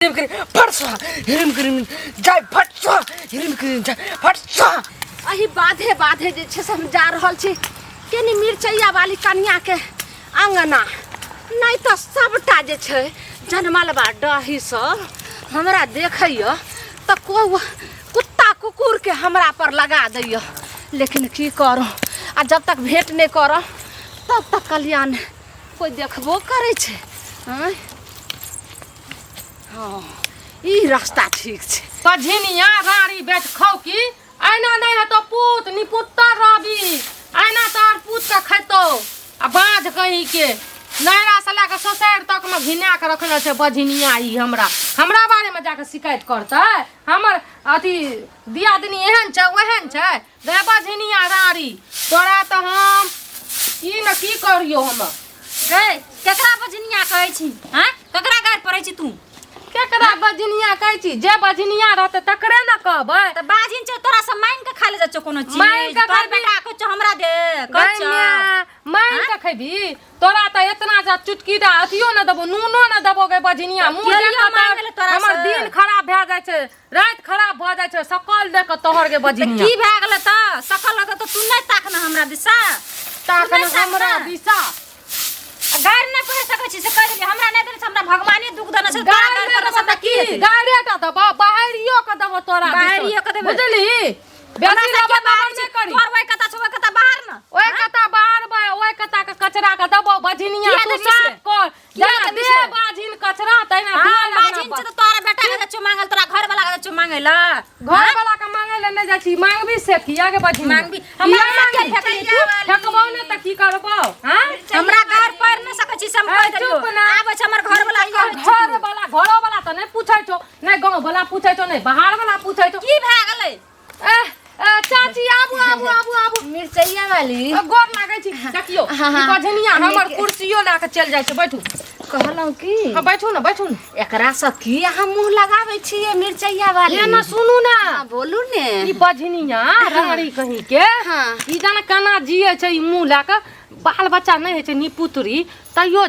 ह्रीम cream फट स्वाहा, ह्रीम cream जय फट स्वाहा, ह्रीम क्रीम जय फट स्वाहा। एही बाधे बाधे जे छै से हम जा रहल छी केनी मिरचैया वाली कनियाके अङ्गना, नहि तऽ सबटा जे छै जनमलबा डही सब हमरा देखैया तऽ को कुत्ता कुकुरके हमरा पर लगा दैया। लेकिन की करू, आ जब तक भेंट नहि करब तब तक कल्याण कोइ देखबो करै छै। आँय हँ, ई रास्ता ठीक छै। पझिनिया राड़ी बेच खाउ की ऐना नहि हेतौ पूत निपुत्तर रहबी, ऐना तोहर पूत के खैतौ आ बाँझ कहीं के नैरा से लए कऽ ससैर तक मे घिना के रखने छै बझिनिया। ई हमरा हमरा बारे मे जाके शिकायत करतै, हमर अथी दियादनी एहन छै ओहन छै। रे बझिनिया राड़ी, तोरा तऽ हम की न की करियौ। हम गै, केकरा बजनिया कहै छी? आँय, केकरा गारि पड़ै छी तू? केकरा बजनिया कहै छी? जे बजनिया रहतै तकरे ने कहबै। तऽ बाजिन छौ, तोरा से मांगि के खा ले जाइ छौ कोनो चीज? मांगि के तोहर खैबी। बेटा कहै छौ हमरा दे, कहै छौ। मांगि के खैबी? तोरा तऽ एतना जा चुटकी टा अथियो ने देबो, नूनो ने देबो गे बजनिया। मुँह केलियो देख कऽ मांगै ले तोरा हमर से। दिन खराब भए जाइ छै, राति खराब भऽ जाइ छै सकल देख कऽ तोहर गे बजनिया। की भए गेलै तऽ सकल लगतौ तऽ तू नहि ताक ने हमरा दिशा, ताक तू ने नहि ताक हमरा ने। दिशा। आ गारि नहि पढ़ि सकै छी से कहि देलियै। हमरा नहि देने छै, हमरा भगवाने दुख देने छै। तोरा गारि गारि नहि पढ़ला देबो से तऽ की की हेतै? गारिए टा देबो, बाहरियो के देबो तोरा दिस। बाहरियो के देबै। बुझली? हमरा बेसी से के रबर बाहर नहि छै? करी। तोहर ओहि कता छौ, ओहि कता बाहर न। ओहि कता बाहर बा, ओहि कता के कचरा के देबो बझिनिया। किया तू देबही से? साफ कर। किया जेना देबही दे से? बाझिन कचरा तहिना हाँ, दिअ लगना। बाझिन छै तऽ तोहर बेटा के जाइ छौ मांगल, तोरा घर वाला के जाइ छौ मांगै ला? घर वाला के मांगे ले नहि जाइ छी। मांगबी से किया गे बझिनिया? मांगबी। हमरा किया से किया मांगबी? फेकली तू? फेकबौ ने तऽ की करबौ? हाँ, हमरा घर पर नहि सकै छी से हम ए, कहि देलियौ। चुप ना। आबै छै हमर घर वाला कहै छै। घर वाला, घरो वाला तऽ नहि पूछै छौ, नहि गाँव वाला पूछै छौ, नहि बाहर वाला पूछै छौ। की भए गेलै? एह, ए, चाची आबू आबू आबू आबू। मिरचैया वाली, गोर लागै छी। देखियौ, ई बझनिया हमर कुर्सियो लए कऽ चलि जाइ छै। बैठू। कहलहुँ की, हाँ, बैठू ने, बैठू ने। एकरा से की अहाँ मुँह लगाबै छियै मिरचैया वाली? ए ना, सुनू ने। हाँ, बोलू ने। ई बझनिया रानी कहीं के, ई जाने केना जियै छै ई मुँह लए कऽ। बाल बच्चा नहि होइ छै निपुतरी, तैयो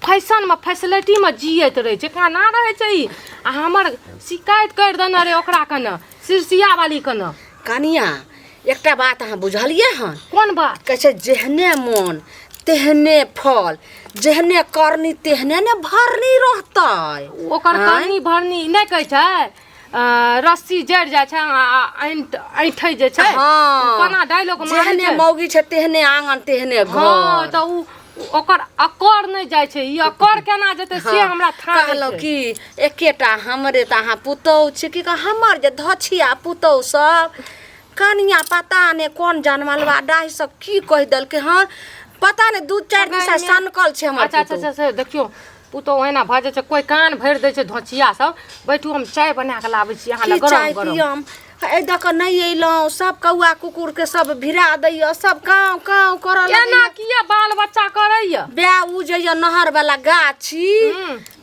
फैशनमे फैसिलिटीमे जियैत रहै छै। केना रहै छै ई? आ हमर शिकायत करि देने रहै ओकरा कने, सिरसिया वाली कने। कनिया, एकटा बात अहाँ बुझलियै हन? कोन बात? कहै छै जेहने मोन तेहने फल, जेहने करनी तेहने ने भरनी रहतै। ओकर आँय? करनी भरनी नहि कहै छै, रस्सी जड़ि जाइ छै आ ऐंठै जे छै। हँ। कोना डायलॉग मारै जेहने छै? मौगी छै तेहने आंगन तेहने घर। हँ, तऽ उ ओकर अकर नहि जाइ छै, ई अकर केना जेतै से हमरा थाह नहि कहलहुँ छै। कि एकेटा हमरे तऽ अहाँ पुतहु छी की कह, हमर जे धछिया पुतहु सब कनिया पता नहि कोन जनमलवा डाही सब की कहि देलकै हन, पता नहि दू चारि दिन से सनकल छै हमर अच्छा अच्छा। पुतहु। अच्छा, से देखियौ, पुतहु एना भऽ जाइ छै, कोइ कान भरि दै छै धोचिया सब। बैठू, हम चाय बना कऽ लाबै छी अहाँ की लए गरम चाय गरम। पियम? एहि दऽ कऽ नहि अयलहुँ, सब कौआ कुकुरके सब भिड़ा दैए, सब काँव काँव करऽ एना लगैए। किया बाल बच्चा करैया? बे उ जे यऽ नहर वाला गाछी,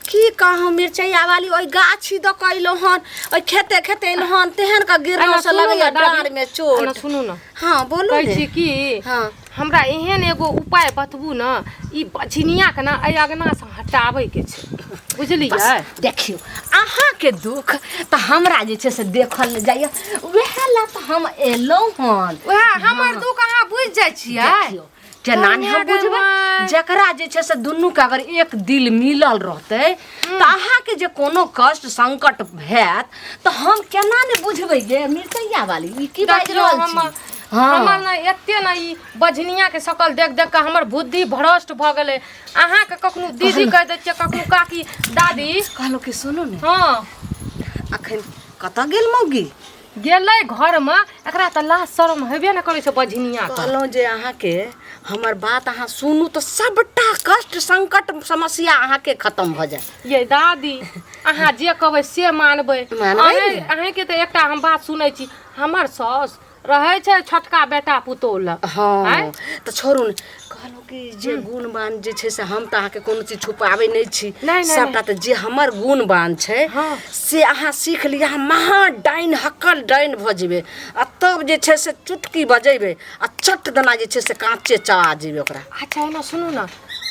की कहूँ मिरचैया वाली, ओहि गाछी दऽ कऽ अयलहुँ हन, ओहि खेते खेते अयलहुँ हन, तेहन कऽ गिरलहुँ एना से सुनू लगैए ने दादी, डाँड़मे चोट। एना सुनू ने। हाँ, बोलू कहै ने। छी कि हाँ। हमरा एहन एगो उपाय बतबू ने, ई बझिनियाके ने एहि अङ्गनासँ हटाबैके छै, बुझलियै? बस देखियौ, अहाँके दुख तऽ हमरा जे छै से देखल नहि जाइए, उएह लए तऽ हम एलहुँ हन। उएह हमर दुख अहाँ बुझि जाइ छियै। देखियौ, केना नहि हम बुझबै? जकरा जे छै से दुनूके अगर एक दिल मिलल रहतै तऽ अहाँके जे कोनो कष्ट संकट हैत तऽ हम केना नहि बुझबै गे मिरचैया वाली? ई की बाजि देखियौ, रहल छी? हमर हाँ। ने एते ने ई बझनियाके शकल देख देख कऽ हमर बुद्धि भ्रष्ट भऽ गेलै। अहाँके कखनो दीदी कहि दै छियै, कखनो काकी, दादी। कहलहुँ कि सुनू ने। हाँ। अखन कतऽ गेल मौगी? गेलै घरमे। एकरा तऽ लाज शरम हेबे ने करै छै बझनिया के। कहलहुँ जे अहाँके हमर बात अहाँ सुनू तऽ सबटा कष्ट संकट समस्या अहाँके खतम भऽ जायत। ये दादी, अहाँ जे कहबै से मानबै। मानबै ने। अहीँके तऽ एकटा हम बात सुनै छी, हमर साउस रहै छै छोटका बेटा पुतोह लग। हँ। आँय? तऽ छोड़ू ने। कहलहुँ कि जे गुणवान जे छै से हम तऽ अहाँके कोनो चीज छुपाबै नहि छी। नहि, नहि, सबटा तऽ जे हमर गुणवान छै से अहाँ सीख लिअ, अहाँ महा डाइन हक्कल डाइन भऽ जेबै आ तब जे छै से चुटकी बजेबै आ चट दना जे छै से काँचे चबा जेबै ओकरा। अच्छा, एना सुनू ने,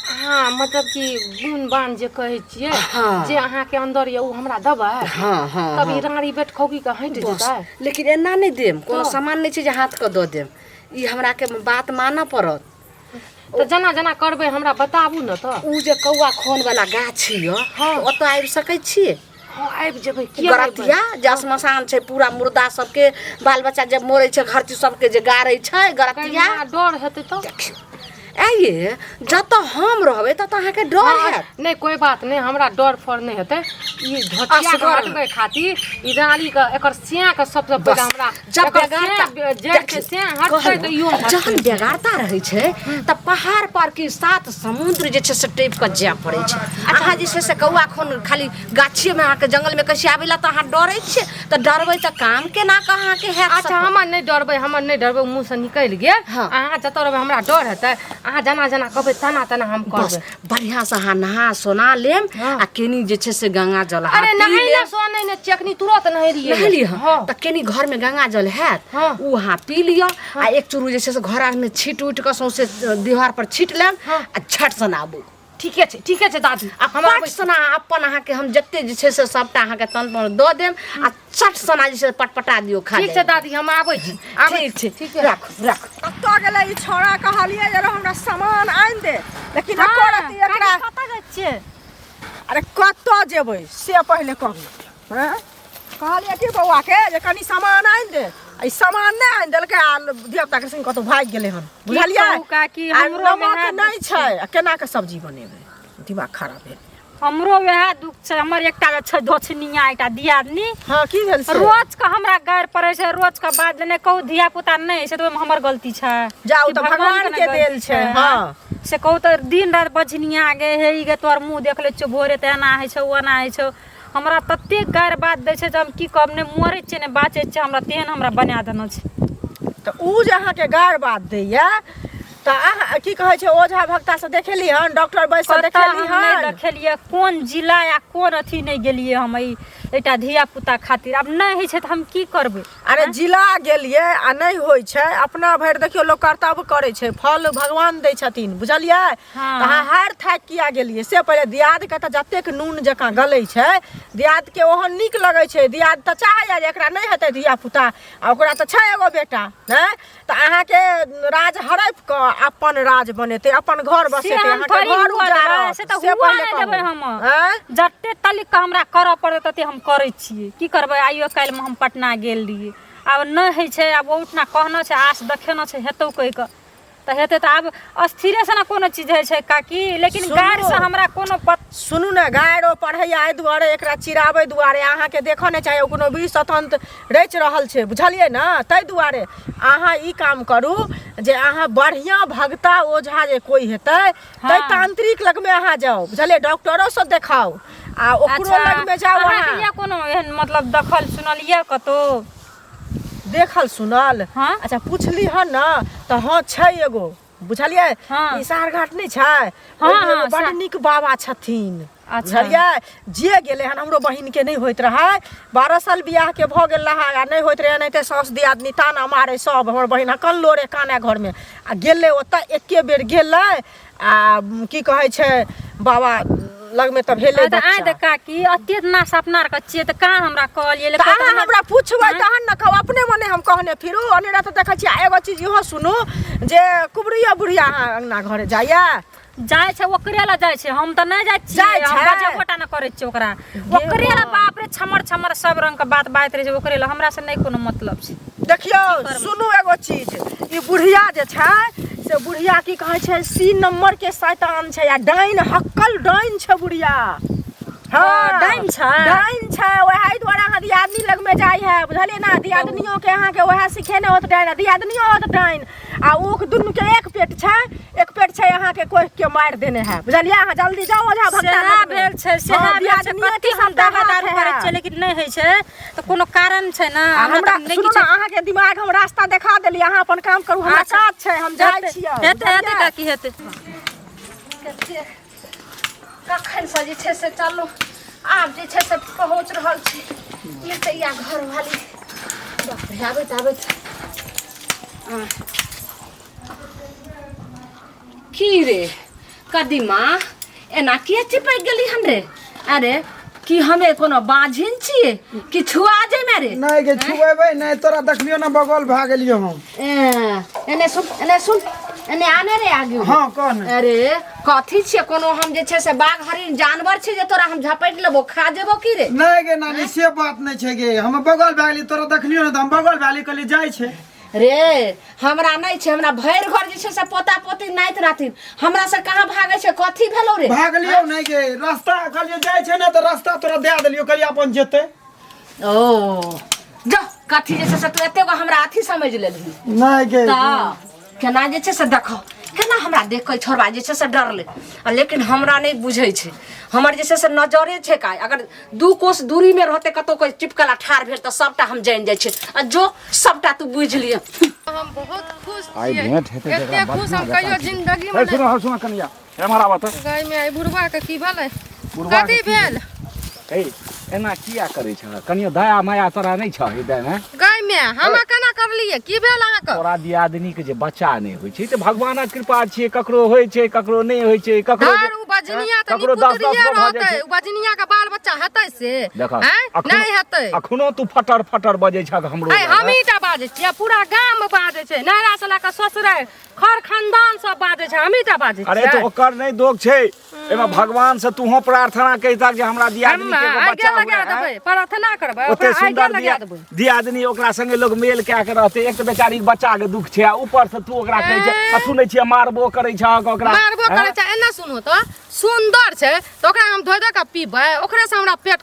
हाँ मतलब कि गुण बान जे कहै छियै हाँ। जे अहाँके अंदर यऽ ओ हमरा देबै हाँ हाँ तब ई रानी बेट खौकी के हटि बस जेतै लेकिन एना नहि देम कोनो तऽ? सामान नहि छै जे हाथ के दऽ देम ई हमरा के बात मानऽ पड़त तऽ जेना जेना करबै हमरा बताबू ने तऽ उ जे कौआ खोन वाला गाछ यऽ हाँ। ओतऽ आबि सकै छियै हँ आबि जेबै किया नहि एबै? गरतिया जे श्मशान छै पूरा मुर्दा सबके बाल बच्चा जब मरै छै घरती सबके जे गाड़ै छै कहीं गरतिया हमरा डर हेतै तऽ देखियौ आइये जतऽ हम रहबै ततऽ अहाँके डर हाँ, हैत नहि कोइ बात नहि हमरा डर फर नहि हेतै ई धोतिया के असगर। हटबै खातिर ई डाली के एकर सिया के सबसँ बस पहिले हमरा जब एकर बेगारता सिया जड़ि के देखियौ, सिया हटतै तऽ इहो कहलहुँ, जहन हटतै बेगारता रहै छै तऽ पहाड़ पर कि सात समुद्र जे छै से टपि कऽ जाय पड़ै छै अहाँ जे छै से कौआ खून खाली गाछिएमे अहाँके जंगलमे कैसे आबै लए तऽ अहाँ डरै छियै तऽ डरबै तऽ काम केना कऽ अहाँके हैत अच्छा सफल? हमर नहि डरबै हमर नहि डरबै मुँहसँ निकलि गेल हाँ। अहाँ जतऽ रहबै हमरा डर हेतै अहाँ जेना जेना कहबै तेना तेना हम बस करबै बढ़िआँसँ अहाँ नहा सोना लेम हाँ। आ केनी जे छै से गंगा जल अहाँ अरे पी नहै लेब। ने सोनै ने चेकनी तुरत नहेलियै नहेलियै हँ हँ तऽ केनी घरमे गंगा जल हैत हाँ। ओ अहाँ पी लिअ आ एक चूरू जे छै से घर आरमे छीट उटि कऽ सौंसे दीवार पर छीट लेब हाँ। आ झट सन आबू ठीके छै ठीके छै दादी आ हम आबै पट सना अपन अहाँके हम जते जे छै से सबटा अहाँके तन पर दऽ देब आ चट सना जे छै से पटपटा दियौ खा ठीक छै दादी हम आबै छी आबै ठीक छै ठीक छै राखू राखू कतऽ गेलै ई छौड़ा कहलियै जे रौ हमरा सामान आनि दे लेकिन एको रत्ती एकरा कतऽ जाइ छियै अरे कतऽ जेबै से पहिले कहू हँ कहलियै कि बौआके जे कनि सामान आनि दे आ ई सामान नहि आनि देलकै आ धियापुताके संग कतहु भागि गेलै हन बुझलियै कहू काकी, आ हमरो नमक वएह नहि छै आ केना कऽ सब्जी बनेबै दिमाग खराब भेल हमरो वएह दुख छै हमर एकटा जे छै धोछनिया एकटा दियादनी हँ की भेल से रोज के हमरा गारि पड़ै छै रोज के बाद नहि कहू धिया पुता नहि छै तऽ ओहिमे हमर गलती छै जाउ कि तऽ भगवान ने के गलती देल छै, हँ। से कहू तऽ दिन राति बझनिया गे हे ई गे तोहर मुँह देख लै छियौ भोरे तऽ एना होइ छौ ओना होइ छौ हमरा ततेक गारि बात दै छै जे हम की कहब नहि मरै छियै नहि बाँचै छियै हमरा तेहन हमरा बना देने छै तऽ उ जे अहाँके गारि बात दैया तऽ अहाँ की कहै छै ओझा भक्ता से देखेली हन डॉक्टर वैद्य से कतऽ देखेली हम नहि हन देखेलियै कोन जिला या कोन अथी नहि गेलियै हम एहि एकटा धिया पुता खातिर आब नहि होइ छै तऽ हम की करबै अरे जिला गेलियै आ नहि होइ छै अपना भरि देखियौ लोक कर्तव्य करै छै फल भगवान दै छथिन बुझलियै हाँ। तऽ अहाँ हारि थाकि किया गेलियै से पहिले दियादके तऽ जतेक नून जकाँ गलै छै दियादके ओहन नीक लगै छै दियाद तऽ चाहैए जे एकरा नहि हेतै धिया पुता आ ओकरा तऽ छै एगो बेटा नहि तऽ अहाँके राज हड़पि कऽ अपन राज बनेतै अपन घर से बसेतै हम अहाँके थोड़ी घर हुअ देबै, उजाड़त से तऽ से हुअ पहिले नहि देबै कहू हम। आँय? जते तलिक हमरा करऽ पड़त तते हम करै छियै की करबै आइयो काल्हिमे हम पटना गेल रहियै आब नहि होइ छै आब ओहिठिना कहने छै आश देखेने छै हेतौ कहि कऽ तऽ हेतै तऽ आब अस्थिरेसँ ने कोनो चीज होइ छै काकी लेकिन सुनू। गारिसँ हमरा कोनो पत सुनू ने गाइरो पढ़ैया एहि दुआरे एकरा चिड़ाबै दुआरे अहाँके देखऽ नहि चाही कोनो भी स्वतंत्र रचि रहल छै बुझलियै ने ताहि दुआरे अहाँ ई काम करू जे अहाँ बढ़िआँ भगता ओझा जे कोइ हेतै ताहि हाँ। तांत्रिक लगमे अहाँ जाउ बुझलियै डॉक्टरोसँ देखाउ आ ओकरो लगमे जाउ अहाँके अहाँ यऽ कोनो एहन मतलब देखल सुनल यऽ कतौ देखल सुनल हाँ। अच्छा पुछली हन ने तऽ हँ छै एगो बुझलियै हाँ। ई सारघाट नहि छै हाँ, ओहिमे एगो हाँ, बड नीक बाबा छथिन अच्छा। बुझलियै जे गेलै हन हमरो बहिनके नहि होइत रहै 12 साल बियाहके भऽ गेल रहै आ नहि होइत रहै एनाहिते साउस दियादनी ताना मारै सब हमर बहिन अकल्लो रे कानै घरमे आ गेलै ओतऽ एके बेर गेलै आ की कहै छै बाबा लगमे तऽ भेलै तऽ आइ बच्चा तऽ काकी अते ना सपना रखै छियै तऽ कहाँ हमरा कहलियै तऽ लेकिन अहाँ हमरा पुछबै तहन ने कहब अपने मने हम कहने फिरू अनेरा तऽ देखै छियै आ एगो चीज इहो सुनू जे कुबड़िया बुढ़िया अहाँ अङ्गना घरे जाइया जाइ छै ओकरे लए जाइ छै हम तऽ नहि जाइ छियै जाइ हम छै? बजेबो टा नहि करै छियै ओकरा ओकरे लए बाप रे छमर छमर सब रंग के बात बाजैत रहै छै ओकरे लए हमरा से नहि कोनो मतलब छै देखियौ सुनू एगो चीज ई बुढ़िया जे छै से बुढ़िया की कहै छै सी नंबर के शैतान छै आ डाइन हक्कल डाइन छै बुढ़िया हँ ओ, डाइन छै? डाइन छै वएह दुआरे अहाँ दियादनी लगमे जाइ है बुझलियै ने दियादनियो के अहाँके वएह सिखेने होत डाइन आ दियादनियो होत डाइन आ ओ दुनू के एक पेट छै एक पेट छै अहाँके कोख के मारि देने है बुझलियै अहाँ जल्दी जाउ ओझा भगता सेहा लगमे। भेल छै सेहा हँ, भेल छै दियादनिये कते के हम सबटा दवा हाथ दारू करै है। छियै लेकिन नहि होइ छै तऽ कोनो कारण छै ने आ हमरा हमरा तऽ नहि सुनू किछु ने अहाँके दिमाग हम रास्ता देखा देली अहाँ अपन काम करू हमरा अच्छा। काज छै हम जाइ छियै हेतै हेतै काकी हेतै कते कखनसँ जे छै से चलू आब जे छै से पहुँच रहल छी मिरचैया घरवाली बाप रे आबैत आबैत आ। की रे कदीमा एना किया चिपकि गेली हम रे? अरे की हमे कोनो बाझिन छियै कि छुआ जेमे रे? नहि गे, छुएबै नहि, तोरा देखलियो ना बगल भए गेलियो हम। ए, एने सुन, एने सुन, एने आने रे आगे। हाँ, कह ने। अरे कथी छियै? कोनो हम जे छै से बाघ हरिण जानवर छै जे तोरा हम झपटि लेबो खा जेबो की रे? नहि गे नानी, से बात नहि छै गे, हम बगल भए गेली, तोरा देखलियो ना तऽ हम बगल भए गेली, कहलियै जाइ छै। रे हमरा नहि छै, हमरा भरि घर जे छै से पोता पोती नाति नातिन, हमरा से कहाँ भागै छै? कथी भेलौ रे? भागलियो नहि गे, रास्ता कहलियै जाइ छै ने तऽ रास्ता तोरा दए देलियो, कहलियै अपन जेतै। ओ जा, कथी जे छै से तू एते गो हमरा अथी समझ लेलही? नहि गे। तऽ केना जे छै से देखो केना हमरा देख कऽ छोड़बा जे छै से डरलै आ, लेकिन हमरा नहि बुझै छै, हमर जे छै से नजरे छै का, अगर दू कोस दूरीमे रहतै कतहु कोइ चिपकला ठाढ़ भेल तऽ सबटा हम जानि जाइ छियै आ जो सबटा तू बुझि लिअ। हम बहुत खुश आइ छियै। भेंट हेतै तऽ एते एकरा खुश हम बढ़िआँ कहियो जकाँ जिंदगी हे में सुनो, हौ सुनो कनिया, एम्हर आबऽ तऽ। गाय में आई बुढ़वा के की भेलै? बुढ़वा के कथी की भेल? हे, एना किया करै छह कनियो? दया माया तोरा नहि छह हृदयमे? गाय में हम केना करलियै? की भेल अहाँके? तोरा दियादनी के जे बच्चा नहि होइ छै तऽ भगवानक कृपा छियै, ककरो होइ छै, ककरो नहि होइ छै, ककरो धर उ बजनिया तऽ ककरो दस दस निपुतरिये गो भऽ जाइ रहतै। छै। उ बजनिया के बाल बच्चा हेतै से देख, आँय? नहि हेतै। अखनो तू फटर फटर बजै छह हमरो आइ लग। हमही टा बाजै छियै? पूरा गाम बाजै छै, नैहरा से लए कऽ ससुरारि खर खानदान सब बाजै छै, हमही टा बाजै अरे तऽ छियै? ओकर नहि दोख छै एहिमे, भगवान से तूहो प्रार्थना कहितक जे हमरा दियादनी हम के एगो आगे बच्चा लगा हुए, देबै, प्रार्थना करबै ओते ओकरा, आगे सुंदर लगा देबै। दियादनी, ओकरा संगे लोग मेल कए के रहते। एक तऽ बेचारी के बच्चा के दुख छै आ ऊपर से तू ओकरा कहै छै आ सुनै छियै मारबो करै छहक ओकरा। मारबो करै छै? एना सुनू तऽ, सुन्दर छै तऽ ओकरा हम धोइ धोइ कऽ पीबै, ओकरे से हमरा पेट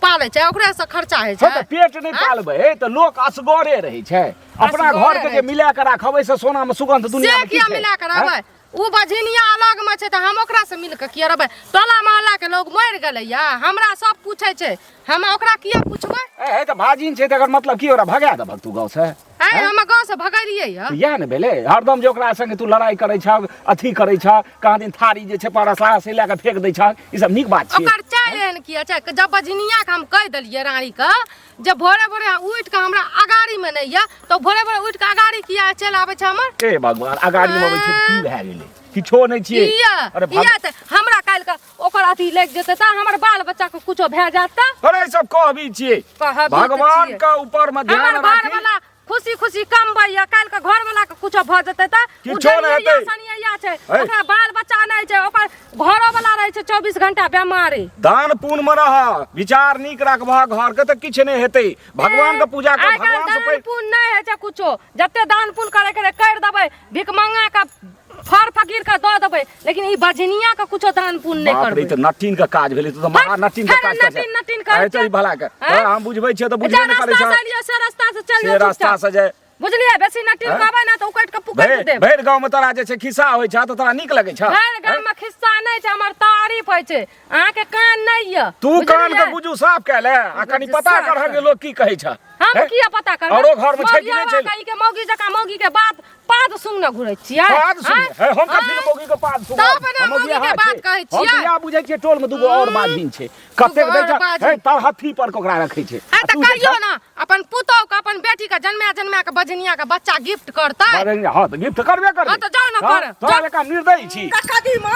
पालै छै, ओकरे से खर्चा होइ हँ छै। तऽ पेट नहि पालबै तऽ लोक असगरे रहै छै? अपना असगरे घर के जे रहै छै। मिला के राखबै से सोना मे सुगंध दुनिया से मे की किया छै? मिला के हँ? रहबै? उ बझिनिया अलग में छै तऽ हम ओकरा से मिल के किया रहबै? टोला मोहल्ला के लोग मरि गेलै या हमरा सब पूछै छै, हम ओकरा किया पूछबै? ए हे, तऽ भाजिन छै तकर मतलब की ओकरा भगा देबहक तू गाँव से? आइ हम गाँव से भगेलियै या? तऽ इएह ने भेलै। हरदम जे ओकरा संगे तू लड़ाइ करै छह, अथी करै छह, कहाँ दिन थारी जे छै परसला से लए कऽ फेंक दै छह, ई सब नीक बात छियै? ओकर चालि एहन किया छै? जब बझिनिया के हम कहि देलियै रानी के जे भोरे भोरे उठि कऽ हमरा अगाड़ी में नहि यऽ, तऽ भोरे भोरे उठि कऽ अगाड़ी किया चलि आबै छै हमर? हे भगवान, अगाड़ी मे अबै छै तऽ की भए गेलै? किछो नहि छियै। किया? अरे किया तऽ हमरा काल्हि के ओकर अथी लागि जेतै तऽ हमर बाल बच्चा के कुछो भए जायत तऽ? अरे ई सब कहबी छियै। कहबी तऽ भगवान छियै। के ऊपर मे ध्यान हमर घर राखी। वाला खुशी खुशी कमबैया, काल्हि के घर वाला के कुछो भऽ जेतै तऽ? उ किछो नहि डरियैया हेतै। सनियैया छै। है। ओकरा बाल बच्चा नहि छै, ओकर घरो वाला रहै छै 24 घंटा बेमारी। दान पुण्य मे रह, विचार नीक राखबह घर के तऽ किछु नहि हेतै। भगवान के पूजा कर, आइ काल्हि भगवान से दान पुण्य नहि होइ छै कुछो। जते दान पुण्य करे के रहै करि देबै, भिख मंगा के फर फकीर के दऽ देबै, लेकिन ई बझनिया के कुछो दान पुण्य नहि बाप रे, करबै। ई तऽ नटीन के काज भेलै, तू तऽ महा नटीन के फेर काज करै नटीन नटीन छै। करै अरे तो ई भला के हैं? तोरा हम बुझबै छियै तऽ बुझबे जे नहि करै रास्ता छह। से एलियै से रास्ता से चलि से जाउ रास्ता चुपचाप। से जे बुझलियै? बेसी नटीन हैं? कहबै ने तऽ उकटि के पुकटि भरि देब। भरि गाँव में तोरा जे छै खिस्सा होइ छै तऽ तोरा नीक लगै छै? भरि गाम में खिस्सा नहि छै, हमर तारीफ होइ छै। अहाँके कान नहि यऽ। तू कान के बुझलियै? बुझू साफ कए ले आ कनि बुझू पता साफ करह कर। जे लोग की कहै छै। हम हैं? किया पता करबै? औरो घर में छै कि नहि मौगियावा छै? कहि के मौगी जकाँ मौगी के बात पाद सुनने घुरै छियै? पाद सुन आँय? हे, हम कथी आँय? मौगी के पाद सुन? तब ने मौगी के बात कहै हम तऽ छियै। इएह बुझै छियै टोल में दूगो और बाझिन छै। कतेक दूगो दै और छै बाझिन। हे, तरहत्थी पर के ओकरा रखै छै। आ आ तऽ तू जे कहियो छह- ने अपन पुतोह के अपन बेटी के जन्मा जन्मा के बजनिया के बच्चा गिफ्ट करतै। अरे हाँ तऽ गिफ्ट करबे करबै। हाँ तऽ जाउ ने हाँ, कर, तोरा जाउ। जकाँ निर्दयी छी? कदीमा,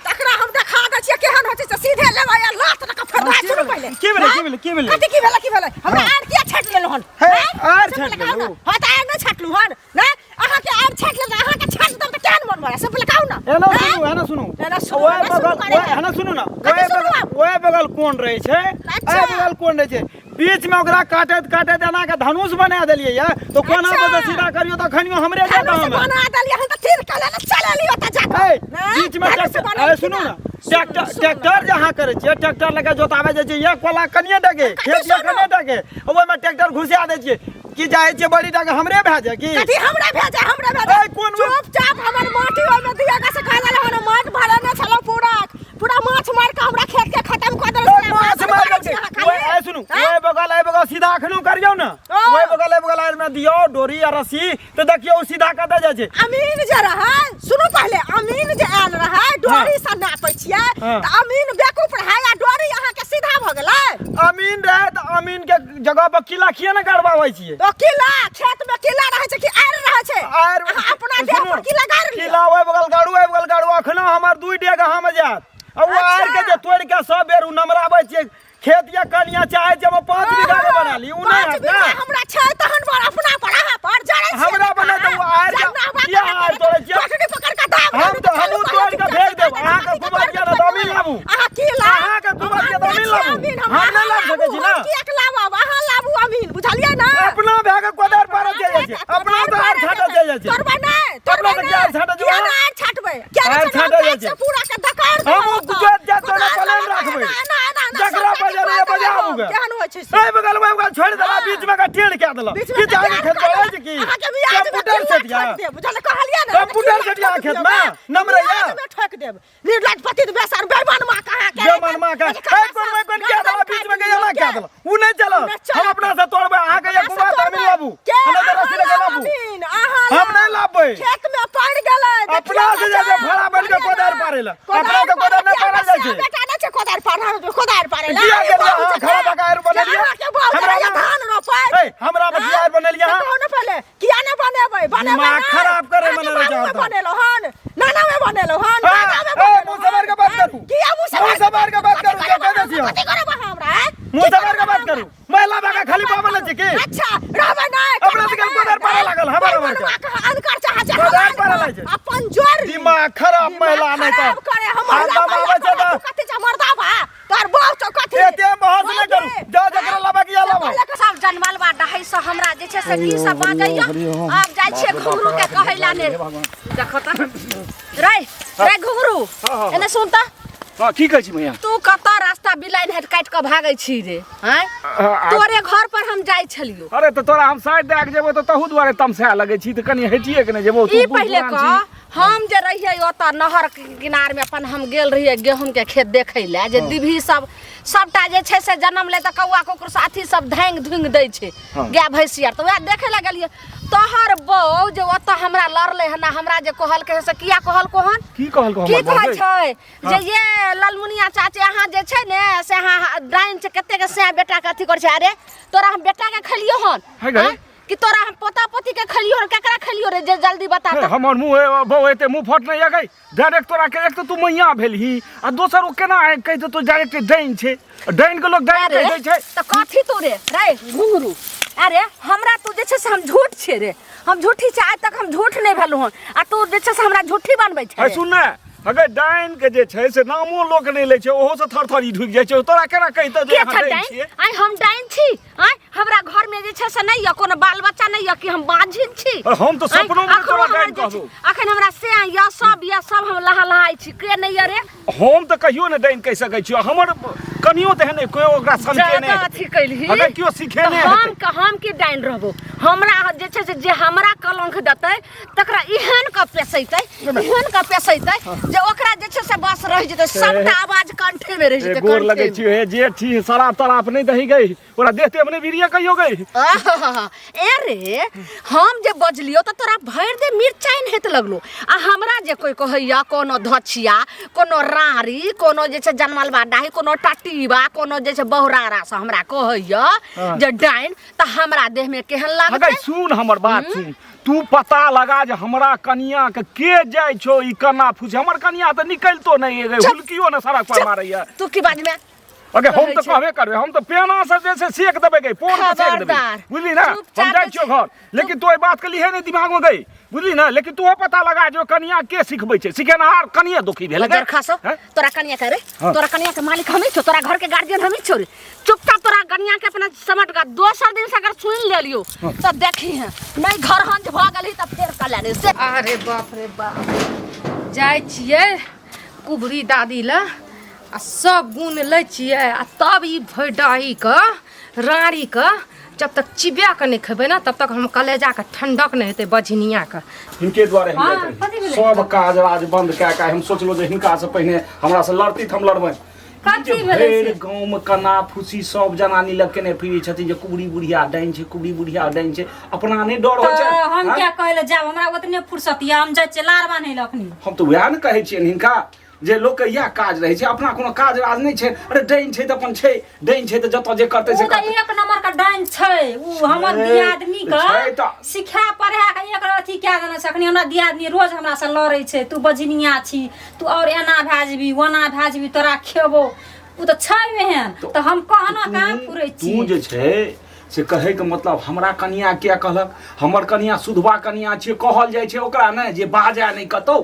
तकरा हम देखा दै छियै केहन होइ छै से। सीधे लेबै आ लात लऽ कऽ फड़बै। सुनू पहिले। की भेलै, की भेलै, की भेलै? कथी की भेलै, की भेलै? हमरा आर किया छाटि लेलहुँ हन? हे, हैं? आर से छाटि पहिले कहू ने। लेलहुँ? हाँ तऽ आर नहि छाटलहुँ हन? नहि अहाँके आर छाटि लेलहुँ, अहाँके छाटि देब तऽ केहन मन भऽ से पहिले कहू ने। एना हैं? सुनू, एना सुनू। एना सुनू, ओए एना सुनू बगल करे। ओए, एना सुनू ने। कथी ओए सुनू बगल आब? ओए बगल कोन रहै छै? अच्छा। ए बगल कोन रहै छै? बीच में ओकरा काटैत काटैत एना के धनुष बना देलियै या तो कोना अच्छा। पर सीधा करियो तऽ खनियो हमरे जाता धनुष हमे। बना देलियै हन तऽ तीर कऽ लेने चलि एलियै ओतऽ जा कऽ। ए, नहि? बीच में धनुष ट्रैक्टर, बनेलखिन अरे सुनू हन। ने, ट्रैक्टर ट्रैक्टर जे अहाँ करै छियै, ट्रैक्टर लऽ के जोताबै जाइ छियै, एक कोला कनिये टाके खेत सुनू। कनिये टाके ओहिमे ट्रैक्टर घुसा दै छियै कि जाइ छियै बड़ी टाके हमरे भए जाय की? कथी हमरा भेजे, हमरा भेजे? ए, कोन चुपचाप हमर माटी ओहिमे दिएगा से कहले हन, माट भरने छलौ पूरा। पूरा माछ मार के हमरा खेत के खत्म कऽ देलक ए, माछ मार के ओए ए सुनू ओए बगल ए बगल सीधा अखनो करियौ ने ओए बगल ए बगल आर में दियौ डोरी आ रस्सी तऽ देखियौ ओ सीधा कतऽ जाइ छै अमीन जे रहै सुनू पहिले अमीन जे आयल रहै डोरी से नापै छियै हाँ। तऽ अमीन बेवकूफ रहै आ डोरी अहाँके सीधा भऽ गेलै अमीन रहै तऽ अमीन के जगह पर किला किया ने गड़बाबै छियै तो किला खेत में किला रहै छै कि आरि रहै छै आर अहाँ अपना देह पर किला गाड़ि लिअ किला ओहि बगल गाड़ू ओहि बगल गाड़ू अखनो हमर दुई डेग अहाँ में जायत आ ओ आर के जे तोड़ि के सब बेर उ नमराबै छियै खेत या कनिया चाहे छै हम 5 बीघा के बना ली उ नहि पाँच हैत बीघा ने हमरा छै तहन पर अपना पर अहाँ पर जरै छियै हमरा बना दू, आर के- किया आर तोड़ै छियै? पकड़ी पकड़ के दाब हम तऽ हमहूँ तोड़ि के फेंक देब। अहाँके कुमार किया ने तऽ अमीन लाबू। अहाँ की लाब अहाँके कुमार किया तऽ अमीन लाबू। हम नहि लाबि सकै छी ने। किएक लाबब अहाँ लाबू अमीन बुझलियै ने अपना भए के कोदारि पारऽ चलि जाइ छै अपना तऽ आर छाटऽ चलि जाइ छै तोड़बै नहि अपना तऽ किया आर छाटऽ किया जेबै? नहि आर छाटबै किया आर नहि छाटऽ जाइ छै। पूरा के दकार हम ओ गुजरात जाइत तोरा पलेन राखबै। जकरा बजेबै बजाबू गे। केहन होइ छै से? एहि बगल ओहि बगल छोड़ि देला हाँ। बीच में के टेढ़ कए देला बीच में की जाने तऽ खेत बियाह बढ़ै छै की अहाँके बियाह में कंप्यूटर किला सेट या ठोकि देब, बुझल कहलियै ने कंप्यूटर सेट या खेत में नमरे या में ठोक देब निर्लज पति बेसर बेईमान मां कहाँ के बेईमान मां के ए कोन में कोन क्या देला बीच में के एना क्या देला उ नहीं चलत हम अपना से तोड़बै अहाँ के एक बात हम लाबू हम तऽ रस्सी लगे लाबू हम नहीं लाबबै खेत में पड़ गेलै अपना से जाके फड़ा बन के कोदार पारे ला अपना से कोदार नहीं पारल जाइ छै बेटा नहीं छै कोदार पार कोदार पारे ला किया गेलियै अहाँ खड़ा भऽ के आरि बनेलियै? अहाँके बहु हमरा हमरा धान रोपै ए हमरा में किया आरि बनेलियै अहाँ कहू ने पहिले किया ने बनेबै बनेबै दिमाग खराब करे मने रहै छै हरदम। बनेलो हन नाना में बनेलो हन हाँ, दादा में ए, बनेलो मुँह संभार के बात करू। किया मुँह मुँह संभार के बात करू, जे कह दै छियै। कथी करब अहाँ हमरा हैं? मुँह की संभार के करब बात अहाँ करू हमरा? महिला बाका खाली बाबल छै की अच्छा रहबै नहि अपना सबके कोदार पारऽ लागल, हमर हमर के। अनकर चाहै छै कोदार हम पारऽ लागै छै। अपन जोर ली। दिमाग खराब महिला नहि तऽ खराब करे हम महिला हरदम आबै छै तू तऽ कथी छै मर्दा बा तोहर बहु छौ कथी एते बहस नहि करू जाओ जकरा लाबऽ के या लाबऽ सब जनमल बा डहै से हमरा जे छै से की सब बाजैया आब जाइ छियै घुंघरू के कहै ला ने देखो तऽ रे रे घुंघरू एने सुन तऽ हाँ की कहै छी मैया तू कतऽ रास्ता बिलाइन हेट काटि कऽ भागै छी रे आँय तोरे घर पर हम जाइ छलियो अरे तऽ तोरा हम साइड दए के जेबो तऽ तहू दुआरे तमसा लगै छी तऽ कनि हटिए के नहि जेबो तू ई बूढ़ पहिले पुरान कह छी। हम जे रहियै ओतऽ नहर के किनार में अपन हम गेल रहियै गेहूं के खेत देखै लए जे दीभी सब सबटा जे छै से जनम ले तऽ कौआ कुकुर साथी सब धांगि धुंगि दै छै गाय भैंसी आर तऽ वएह देखै लए गेलियै तोहर बहू जे ओतऽ हमरा लड़लै हन आ हमरा जे कहलकै हन से किया कहलको हन की कहलको की हमर कहै बहू? छै जे ये ललमुनिया चाची अहाँ जे छै ने से अहाँ डाइन छै कते के सैं बेटा के अथी करै छै अरे तोरा हम बेटा के खेलियो हन है गई? आँय? कि तोरा हम पोता पोती के खेलियो हन केकरा खेलियो रे जे जल्दी बता हे, तऽ हमर मुँह बहु एते मुँह फट नहीं गई डायरेक्ट तोरा के एक तो तू मैया भेलही आ दोसर ओ केना कहि देतौ डायरेक्ट डाइन छै डाइन के लोग डाइन अरे कहि दै छै तऽ कथी तू रे रे घुंघरू अरे हमरा तू जे छै से हम झूठ छियै रे हम झूठी छै आइ तक हम झूठ नहि भेलहुँ हन आ तू जे छै से हमरा झूठी बनबै छै है सुन ने अगर डाइन के जे छै से नामो लोक नहि लै छै ओहो से थर थर ढुकि जाइ छै तोरा केना कहितौ जे के अहाँ छै डाइन डाइन छियै आइ हम डाइन छी आइ हमरा घर में जे छै से नहि यऽ कोनो बाल बच्चा नहि यऽ कि हम बाझिन छी अरे हम तऽ आँय, सपनो मे अखनो तोरा हमर डाइन जे छै- कहबौ। अखन हमरा से यऽ सब यऽ सब हम लहा लहाइ छी के नहि यऽ रे हम तऽ कहियो नहि डाइन कहि सकै छियौ हमर कनियो तेहन नहि कोइ ओकरा समझे ज्यादा नहि अथी कैलही अगर केओ सिखेने तऽ हम हेतै हम की डाइन रहबो हमरा जे छै से जे हमरा कलंक देतै तकरा एहन कऽ पेसैतै एहन कऽ पेसैतै जे ओकरा जे छै से बस रहि जेतै सबटा आवाज कंठे में रहि ए, जेतै गोर लगै कंठे में। छियौ हे जे छी शराब तराब नहि दही गई ओकरा देखते हम नहि बीड़िया कहियो गई आहा, ए रे हम जे बजलियो तऽ तोरा भरि दे मिरचाइ नहि हेत लगलो आ हमरा जे कोइ कहैया कोनो धछिया कोनो राड़ी कोनो जे छै जनमलबा डाही कोनो टटीबा कोनो जे छै बहुरारा से हमरा कहैया जे डाइन तऽ हमरा देहमे केहन अगर लागतै सुन हमर बात सुन तू पता लगा जे हमरा कनिया के के जाइ छौ ई कना फूस हमर कनिया तऽ निकलतो नहि गई चुप। हुलकियो ने सड़क पर मारैया तू की बाजमे अगे हम कहै तऽ छै। कहबे करबै हम तऽ पेना से जे छै सेक देबै गई पोन के सेक देबै खबरदार। बुझली ना हम चुपचाप जाइ छियौ घर लेकिन तू एहि बात के लिए नहि दिमाग में गई बुझली ना लेकिन तू पता लगा जो कनिया के सिखबै छै सिखेनहार कनिया दुखी भेल बजर खासो हैं? तोरा कनिया के रे हाँ। तोरा कनिया के मालिक हमी छौ तोरा घर के गार्जियन हमी छौ रे चुपचाप तोरा कनिया के अपना समट का दोसर दिन से अगर सुन लेलियो तो देखी है नहीं घर हंज भ गेली त फेर कल्याणी से अरे बाप रे बाप जाइ छियै कुबरी दादी लए आ सब गुण लै छियै आ तब ई भैडाहीके राड़ीके जब तक चिबिया के नहि खेबै ने तब तक हम कलेजा के ठंडक नहि हेतै बझनिया के। हिनके द्वारे हम हाँ, जाइत कथी रही। भेलै? सब काज राज बंद कए कऽ हम सोचलहुँ जे हिनका से पहिने हमरा से लड़ती तऽ हम लड़बै। कथी जे भेलै भरि से? गाँव में कना फूसी सब जनानी लग केने फिरै छथिन जे कुबरी बुढ़िया डाइन छै, कुबरी बुढ़िया डाइन छै। अपना नहि डर होइ छै? तऽ हम आँय? क्या कहै लए जायब, हमरा ओतने फुर्सत यऽ, हम जाइ छियै लार बान्है लए अखनी। हम तऽ वएह ने कहै छियनि हिनका जे लोकके इएह काज रहै छै, अपना कोनो काज राज नहि छै। अरे डाइन छै तऽ अपन छै, डाइन छै तऽ जतऽ जे करतै से ओ तऽ करतै। एक नंबर के डाइन छै उ। हमर ए, दियादनी के छै तऽ। सिखा पढ़ा के एक अथी कए देने छै। अखनी हमरा दियादनी रोज हमरा से लड़ै छै, तू बजनिया छी, तू और एना भए जेबी, ओना भए जेबी, तोरा खेबो। उ तऽ छै एहन, तऽ हम कहना कहाँ पुरै तू छी। जे छै से कहैके मतलब हमरा कनिया किया कहलक? हमर कनिया सुधवा कनिया छियै कहल जाइ छै ओकरा, नहि जे बाजए नहि कतौ।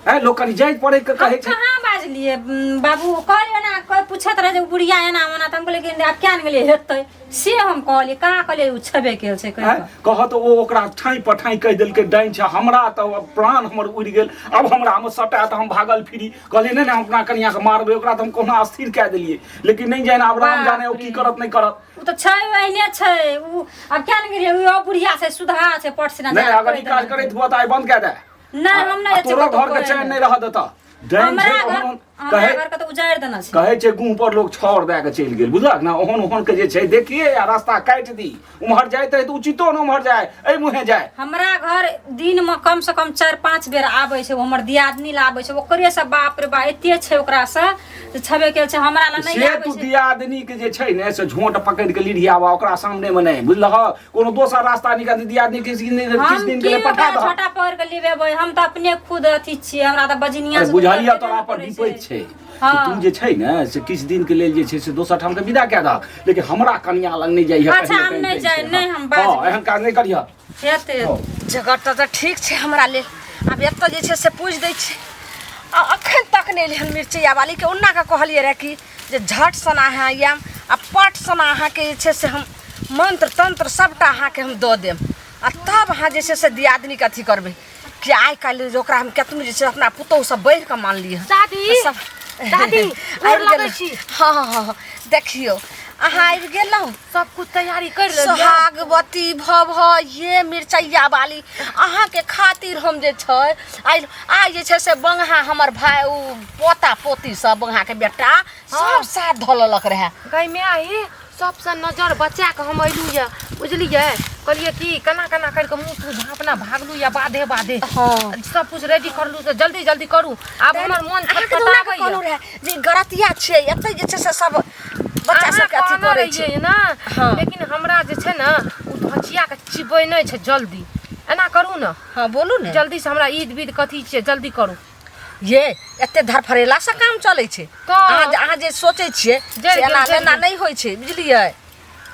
हैं, लोक कनि जाइत पढ़ै के हम कहै छै। कहाँ बाजलियै बाबू? कहलियै ना, कोइ पूछैत रहै जे उ बुढ़िया एना ओना, तऽ हम कहलियै कि आब किया ने गेलियै हेतै से हम कहलियै। कहाँ कहलियै उ छेबे केल छै कहि हैं? कऽ। कह तऽ ओ ओकरा ठाँइ पठाँइ कहि देलकै डाइन छै। हमरा तऽ अब प्राण हमर उड़ि गेल। आब हमरामे सटाए तऽ हम भागल फिरी। कहलियै नहि नहि, हम अपना कनियाके मारबै ओकरा। तऽ हम कहुना अस्थिर कए देलियै, लेकिन नहि जानि आब राम जाने ओ बाप की रे। करत नहि करत। उ तऽ छै, ओहने छै उ। आब किया ने गेलियै? उ बुढ़िया छै, सुधा छै, पट सिना नहि, जा अगर कहि ई काज देने करैत हुआ तऽ आइ बंद कए दे। नहि, हम नहि आ जाइ छियै तोरो कतौ घर के करै चैन लए। नहि रहऽ देतऽ। डाइन छै हमरा घर ओहन हमरा कहै घर के तऽ उजाड़ि देने छै। कहै छै गुह पर लोग छाउर दए के चलि गेल, बुझलक ने? ओहन ओहन के जे छै देखिए आ रास्ता काटि दी। उम्हर जाइत रहै तऽ उचितो ने उम्हर जाय, एहि मुँहे जाय। हमरा घर दिनमे कमसँ कम 4-5 बेर आबै छै ओ। हमर दियादनी लए आबै छै, ओकरे से बाप रे बा एते छै ओकरासँ जे छेबे केल छै। हमरा लए नहि से आबै तू छै। दियादनी के जे छै ने से झोंट पकड़ि के लिढ़ियावा ओकरा सामने मे नहि, बुझलह? कोनो दोसर रास्ता निकाल। दियादनी किछु दिन किछु हम दिन के की लिए पठा ओकरा दह। छोटा पकड़ के लिबेबै? हम तऽ अपने खुद अथी छियै, हमरा तऽ बजनिया अरे से बुझलियै, तऽ तोरा पर पड़ै विपैत छै। हाँ। तऽ तू जे छै ने से किछु दिन के लेल जे छै से दोसर ठाम के विदा कए दहक, लेकिन हमरा कनिया लग नहि जाइह। अच्छा, हम नहि जाय, नहि हम बाजबै। हँ, एहन काज नहि करिह। हेतै। जगह तऽ ठीक छै हमरा लेल। आब एतऽ जे छै से पूछि दै छै। आ अखन तक नहि एलै हन मिरचैया वालीके। ओना कऽ कहलियै रहए कि जे झट सना अहाँ आयब आ पट सना अहाँके जे छै से हम मंत्र तंत्र सभटा अहाँके हम दऽ देब आ तब अहाँ जे छै से दियादनीके अथी करबै कि आइ काल्हि जे ओकरा हम केतनो जे छै अपना पुतोहुसँ बढ़ि कऽ मानलियै हन। दादी सब दादी, गोर आबि लगै गेलहुँ। छी। हँ हँ हँ, देखियौ अहाँ आबि गेलहुँ। सब कुछ तैयारी कर लेलियै। सोहागवती भव ये मिरचैया वाली, अहाँके खातिर हम जे छै आइ आइ जे छै से बंगहा हमर भाय ओ पोता पोती सब बंगहाके बेटा सब साथ धऽ लेलक रहए। गै माय, हे सबसँ नजर बचा कऽ हम अयलू यऽ, बुझलियै? कहलियै कि केना केना करि कऽ मुँह तूह झाँपना भागलू यऽ बाधे बाधे। हँ। सब कुछ रेडी करलू तऽ जल्दी जल्दी करू आब, हमर मन अहाँके तऽ ओना कऽ छटपटाबैए। कहलहुँ रहए जे ई गरतिया छियै, एतै जे छै से सब बच्चा अहाँ सबके अथी कहने करै छै। रहियै ने। हँ। लेकिन हमरा जे छै ने ओ धोचिया के चिबै नहि छै जल्दी। एना करू ने। हँ, बोलू ने। जल्दी से हमरा ईद बीद कथी छियै, जल्दी करू। ये एते धरफरेला से काम चलै छै? तऽ अहाँ जे सोचै छियै जरि से एना गेल, जरि एना गेल। नहि होइ छै, बुझलियै?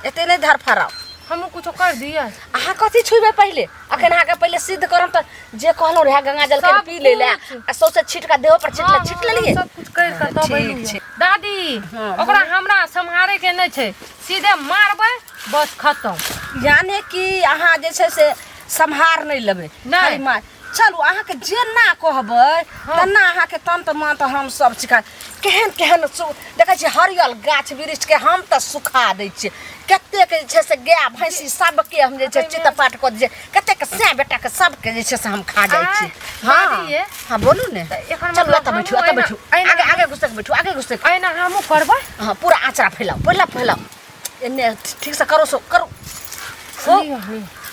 एते नहि धरफराउ। हमहूँ कुछो कर दियै। अहाँ कथी छुबै पहिले? अखन अहाँके पहिले सिद्ध करम तऽ जे कहलहुँ रहए गंगा जल के सब पी लै लए कुछ। आ सौंसे छीट कऽ देहो पर छीट ले। हँ, छीट हँ, लेलियै? सब कुछ करि कऽ तब ठीक अयलहुँ छै। यऽ। दादी, ओकरा हमरा सम्हारे के नहि छै, सीधे मारबै बस खतम। यानि कि अहाँ जे छै से सम्हार नहि लेबै? नहि। खाली मार। चलू, अहाँके जेना कहबै तेना अहाँके तंत्र मंत्र हम सब सिखा। केहन केहन देखै छियै हरियल गाछ वृक्षके हम तऽ सुखा दै छियै। कतेक जे छै से गाय भैंसी सबके हम जे छै चित पाट कऽ दै छियै। कतेक सैं बेटाके सबके जे छै से हम खा जाइ छी। आँय, हँ। दादी ये। हँ, बोलू ने। एखन चलू, मतलब एतऽ बैठू, हमहूँ एतऽ बैठू। आगे आगे घुसक बैठू, आगे घुसक। एना हमहूँ करबै। हँ, पूरा आँचरा फैलाउ, फैलाउ फैलाउ एन्ने। ठीकसँ करो, सो करू हो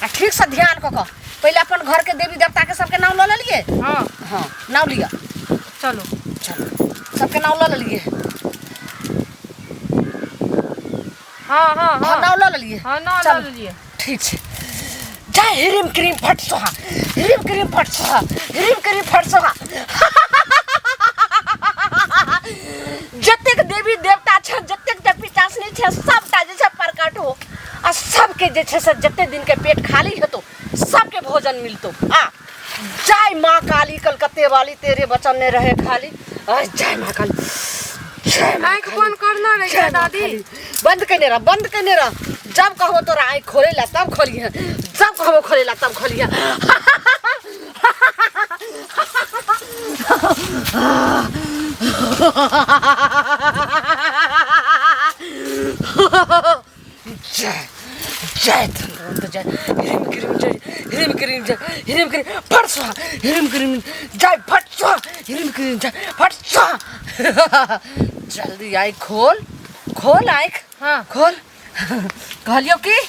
आ ठीकसँ ध्यान कऽ कऽ पहिले अपन घरके देवी देवताके सबके नाम लऽ लेलियै? हँ। हँ, नाम लिअ। चलू। चलू, सबके नाम लऽ लेलियै? हँ हँ। हँ। हँ। नाम लऽ लेलियै? हँ, नाम लऽ चलू। लेलियै। ठीक छै। जय हिरीम क्रीम फट सोहा, हिरीम क्रीम फट सोहा, हिरीम क्रीम फट सोहा। जतेक देवी देवता छै, जतेक पिचासनी छै, सबटा जे छै प्रकट हो आ सबके जे छै से जते दिन के पेट खाली हेतौ सबके भोजन मिलतौ। आ जय माँ काली कलकत्ते वाली, तेरे वचन ने रहे खाली। आ जय माँ काली, जय माँ आँखि बंद करना रहै जय छै माँ दादी। काली। बंद कने रह, बंद कने रह। जब कहबो तोरा आँखि खोले ला तब खोलिहे, जब कहबो खोले ला तब खोलिहे। जय जय धनवंत जय ह्रीम क्रीम जय ह्रीम क्रीम जय ह्रीम क्रीम फट स्वाहा ह्रीम क्रीम जय फट स्वाहा ह्रीम क्रीम जय फट स्वाहा। जल्दी आइ खोल खोल आँखि। हाँ। खोल कहलियौ की।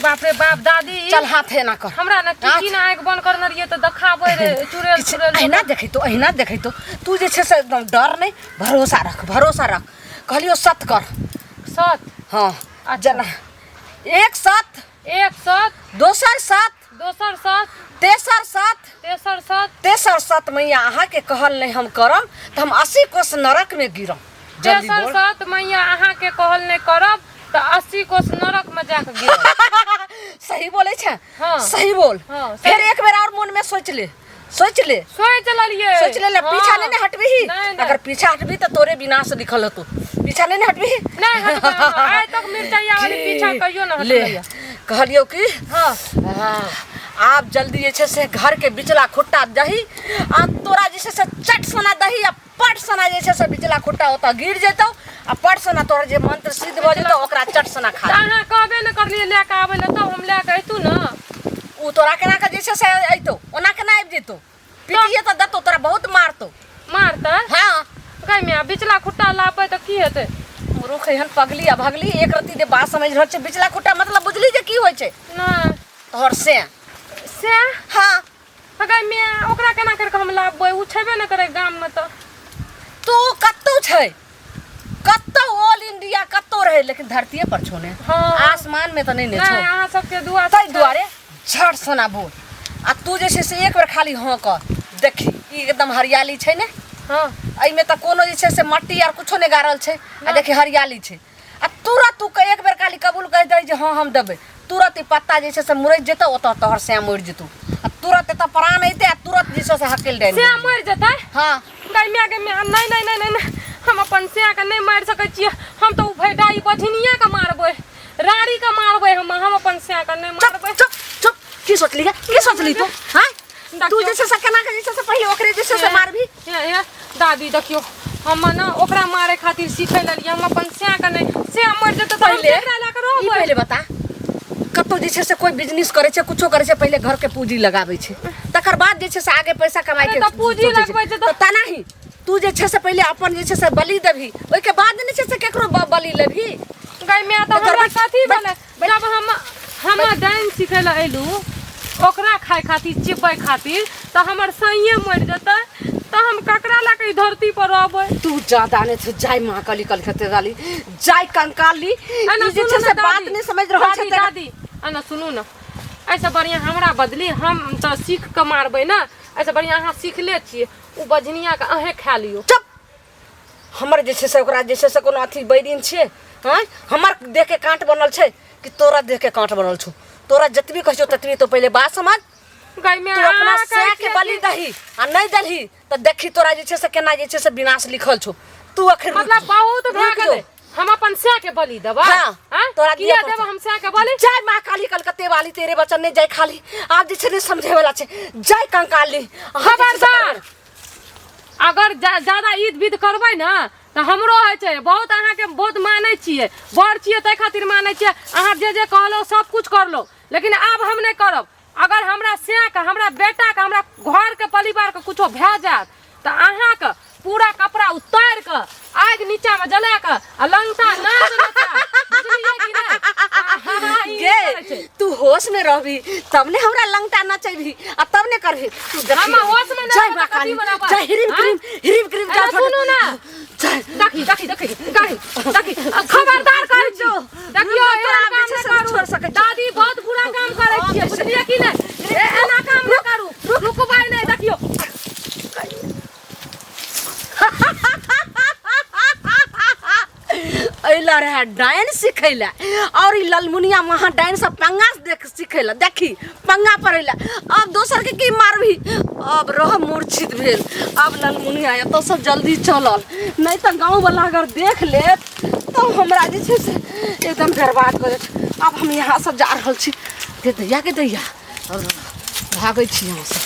बाप रे बाप दादी। चल हाथ एना कर। हमरा ने की ना आँखि बंद करने रहिए तऽ देखाबै रे चुड़ैल किछु चुड़ैल। अहिना देखैतो अहिना देखैतो तू जे छै से एकदम डर नहि, भरोसा रख भरोसा रख। कहलियौ सत कर। सत? हाँ। अच्छा। जेना एक सत, एक सत, दोसर सत, दोसर सत, तेसर सत, तेसर सत, तेसर सत मैया अहाँके कहल नहि हम करम तऽ हम 80 कोस नरकमे गिरम। जल्दी तेसर बोल। सत मैया अहाँके कहल नहि करब तऽ 80 कोस नरक में जाके गिरब। सही बोलै छै? हाँ। सही बोल। हाँ, फेर सही। एक बेर और मन में सोच ले सोच ले। सोच लेलिए। सोच ले ले। हाँ। पीछा नहीं ने हटबी। नहीं, नहीं। अगर पीछा हटबी तो तोरे विनाश लिखल होतो। पीछा नहीं ने हटबी। नहीं हटबै हम। आइ तक मिरचाइया वाली पीछा कहियो न ले हटलैया। कहलियौ कि हाँ। हाँ, आब जल्दी जे छै से घर के बिचला खुट्टा दही आ तोरा जे छै से चट सना दही आ पट सना जे छै से बिचला खुट्टा ओतऽ गिर जेतौ आ पट सना तोरा जे मंत्र सिद्ध भऽ जेतौ ओकरा चट सना खा तऽ अहाँ कहबे ने करलियै लए कऽ आबै लए तब हम लए कऽ अयतू ने। उ तोरा केना के जे छै से अयतौ, ओना केना आबि जेतौ? पिटिए तऽ देतौ तोरा, बहुत मारतौ। मारतै? हाँ। गै माय, बिचला खुट्टा लाबबै तऽ की हेतै? मूर्ख एहन पगली आ भगली एक रत्ती जे बात समझि रहल छै। बिचला खुट्टा मतलब बुझली जे की होइ छै? नहि। तोहर से से? हाँ। गै माय, ओकरा केना करि कऽ हम लाबबै? ओ छेबे नहि करै गाममे तऽ। तू कतौ छै, कतौ ऑल इंडिया कतौ रहे लेकिन धरतीये पर छौ ने। हाँ। आसमान में तऽ नहि ने छौ। नहि, अहाँ सबके दुआ ताहि दुआरे झट सोना बोल आ तू जे छै से एक बेर खाली हाँ कर देखी। ई एकदम हरियाली छै ने। हाँ। एहिमे तऽ कोनो जे छै से मट्टी आर कुछो नहि गाड़ल छै आ देखी हरियाली छै आ तुरंत तू एक बेर खाली कबूल कहि दही जे हाँ हम देबै, तुरंत ई पत्ता जे छै से मुरझि जेतौ, ओतऽ तोहर सैं मरि जेतौ आ तुरंत एतऽ प्राण अयतै आ तुरंत जे छै से हकेल डालि सैं मरि जेतै? हाँ। गै माय गै माय, नहि नहि नहि नहि नहि, हम अपन सैं के नहि मारि सकै छियै। हम तऽ ओ भैडा ई बझनिया के मारबै, राड़ी के मारबै। हम अपन सैं के नहि मारबै। चुप चुप, की सोचली है? की सोचली तू? हाँ, तू जे छै से केना के जे छै से पहिले ओकरे जे छै से मारबी? हे हे दादी देखियौ, हम ने ओकरा मारे खातिर सीखै लेलियै, हम अपन सैं के नहि। सैं मरि जेतै तऽ हम पहिले केकरा लए कऽ ई रहबै? पहिले बता, कतौ जे छै से कोइ बिजनेस करै छै, कुछो करै छै, पहिले घर के पूंजी लगाबै छै तकर बाद जे छै से आगे पैसा कमाइ के अरे तऽ पूंजी सोचै लगबै छै तऽ तेना ही तू जे छै से पहिले अपन जे छै से बलि देबही, ओहिके बाद ने छै से केकरो बलि लेबही। गै माय, तऽ तऽ हमरा बैठ, कथी बैठ, भेलै? जब हम डाइन सिखै लए अयलहुँ ओकरा खाय खातिर चिबै खातिर तऽ हमर सैंये मरि जेतै तऽ हम ककरा लए कऽ ई धरती पर रहबै? तू ज्यादा नहि तू जाय महाकाली कलकत्ते वाली, जाय कंकाली। एना ई जे सुनू छै ने से बात दादी, नहि समझ रहल छै दादी, दादी एना सुनू ने, एहिसँ बढ़िआँ हमरा बदली हम तऽ सीख कऽ मारबै ने, एहिसँ बढ़िआँ अहाँ सीखले छियै ओ बझनियाके अहेँ खा लियौ। चुप, हमर जे छै से ओकरा जे छै से कोनो अथी बैरिन छियै? आँय, हमर देहके काँट बनल छै कि तोरा देहके काँट बनल छौ? तोरा जतबी कहै छौ ततबी तो पहिले बात समझ। गै माय, तू अपना अहाँ कहै सैं के छियै बलि कि- दही आ नहि दही तऽ देखी तोरा जे छै से केना जे छै से विनाश लिखल छौ। तू अखन रुक मतलब जो। बहुत भए रुक गेलै। जो। हम अपन सैं के बलि देबै? हाँ, आँय? तोरा दिअ किया पड़तौ। देबै हम सैं के बलि? जय माँ काली कलकत्ते वाली, तेरे वचन नहीं जाय खाली। आब जे छै नहि समझे वाला छै। जय कंकाली। अहाँ जे छै से खबरदार, अगर ज्यादा ईद विध करबै ने तऽ हमरो होइ छै बहुत। अहाँके बहुत मानै छियै, बड़ छियै ताहि खातिर मानै छियै। अहाँ जे जे कहलहुँ सब कुछ करलहुँ, लेकिन आब हम नहि करब। अगर हमरा सैंके, हमरा बेटाके, हमरा घरके परिवारके कुछो भए जायत तऽ अहाँके पूरा कपड़ा उतारि कऽ आगि नीचामे जला कऽ आ लंगटा नाच नचायब, बुझलियै कि नहि? हाँ, ई गे करै छै। तू होश में रहबी तब ने हमरा लंगटा नचेबी आ तब ने करबी। तू देखी। हम होश में नहि जय रहबै माँ तऽ कथी काली में रहबै? जय ह्रीम आँय? क्रीम ह्रीम क्रीम एना जय सुनू ने। जय देखी देखी देखी देखी देखी, खबरदार करै छी। देखियौ, रुक, तोरा एहन आब काम जे छै नहि से करू। छोड़ सकै छी। दादी बहुत बुरा काम करै छियै, बुझलियै कि नहि? ए, एना काम नहि करू। रुकबै नहि, देखियौ। अइला रहे डाइन सिखैला और ई ललमुनिया महा डाइन से पंगा देख सिखैला, देखी पंगा पड़ैला। अब दोसर के की मारबी? अब रह मूर्छित भेल। अब ललमुनिया एतऽ से जल्दी चलल, नहीं तऽ गाँव वाला अगर देख लेत तो हमरा जे छै से एकदम बर्बाद कऽ देत। अब हम यहाँ से जा रहल छी। गे दैया, गे दैया, भागै छी यहाँ से।